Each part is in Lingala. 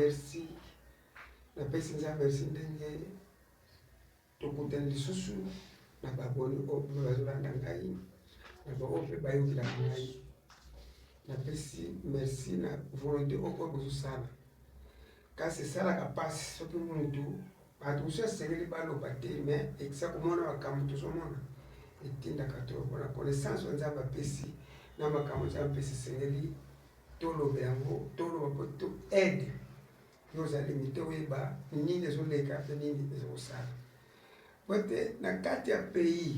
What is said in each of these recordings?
Merci, napesi Nzambe merci ndenge tokutani lisusu na baboni oyo mpe bazolanda ngai, na baoyo mpe bayokelaka ngai. Napesi merci na volonté oyo bozosala, kasi esalaka mpasi soki mutu bato mosusu esengeli baloba te, mais ekisa komona makambo tozomona etindaka to mpona connaissance oyo Nzambe apesi na makambo Nzambe apesi, esengeli toloba yango, toloba mpo to aide yo ozali limite oyeba nini ezoleka mpe nini ezokosala. Po ete na kati ya pays,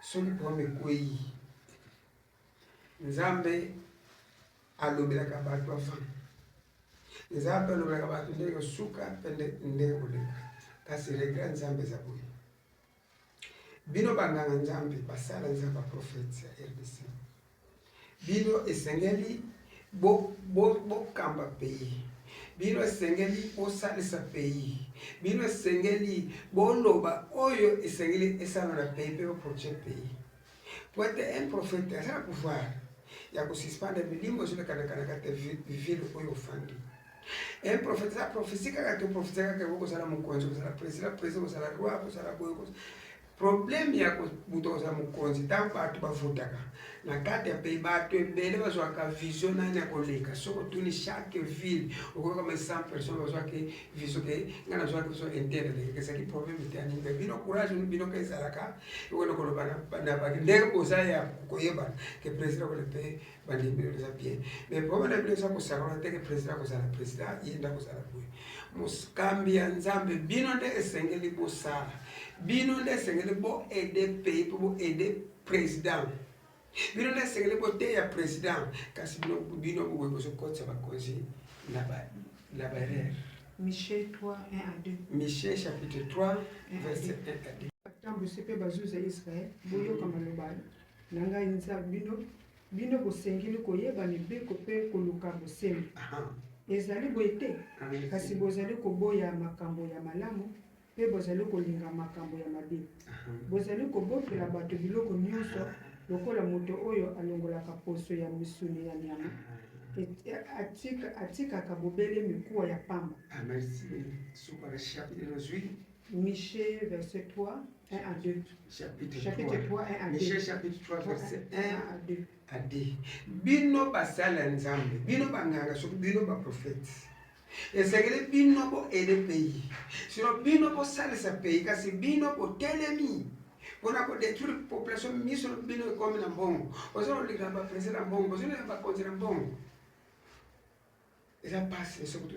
soki problème ekwei, Nzambe alobelaka bato avant. Nzambe alobelaka bato ndenge suka mpe ndenge koleka, kasi regret Nzambe eza boye: bino banganga Nzambe, basala Nzambe, baprofete ya RDC, bino esengeli bokamba pays, bino esengeli bosalisa pays, bino esengeli boloba oyo esengeli esala na pays mpe boprotéger pays. Po ete un prophète aza na pouvoir ya kosuspendre milimo ezolekanaka na kati ya ville oyo ofandi. Un prophète eza prophétie kaka te, prophétie kaka kozala mokonzi, kozala président, président, kozala roi, kozala boye. Problème ya moto kozala mokonzi, ntango bato bavotaka na kati ya pays, bato ebele bazwaka vision nani ya koleka. Soki otuni chaque ville, okoyoka ma 100 personnes bazwaki vision ke ngai nazwaki vision interne elekaka. Ezalaki problème te. Aninga bino courage, bino ka ezalaka okende koloba na ndenge boza ya koyebana ke président kole mpe bandimi eza bien, mais problème na bino eza kosakana te ke président kozala président, ye nde akozala boye. Mokambi ya Nzambe, bino nde esengeli bosala, bino nde esengeli boaider pays mpo boaider président, bino nde esengeli boteya président, kasi bino boye bozokotisa bakonzi na baerreur. Michée 3, 1 à 2. Michée chapitre 3, verset 1 à 2. Batambwisi mpe bazuzi ya Israele, boyoka maloba na ngai. Nza bino, bino bosengeli koyeba mibeko mpe koluka bosembo. Ezali boye te? Kasi bozali koboya makambo ya malamu mpe bozali kolinga makambo ya mabe. Bozali kobotola bato biloko nyonso lokola moto oyo alongolaka poso ya misuni ya nyama, atikaka bobele mikuwa ya pamba. Ah, merci. Suka na chapitre nozwi. Michée verset 3, 1 à 2. Chapitre Chapitre 3, 1 à 2. Michée chapitre 3, verset 1 à 2. à 2. Bino basala Nzambe, bino banganga, soki bino baprofete, esengeli bino boaider pays, sinon bino bosalisa pays, kasi bino botelemi mpona kodétruire population. Miso bino ekomi na mbongo, oza kolinga baprésident na mbongo, ozolinga bakonzi na mbongo. Eza pasi soki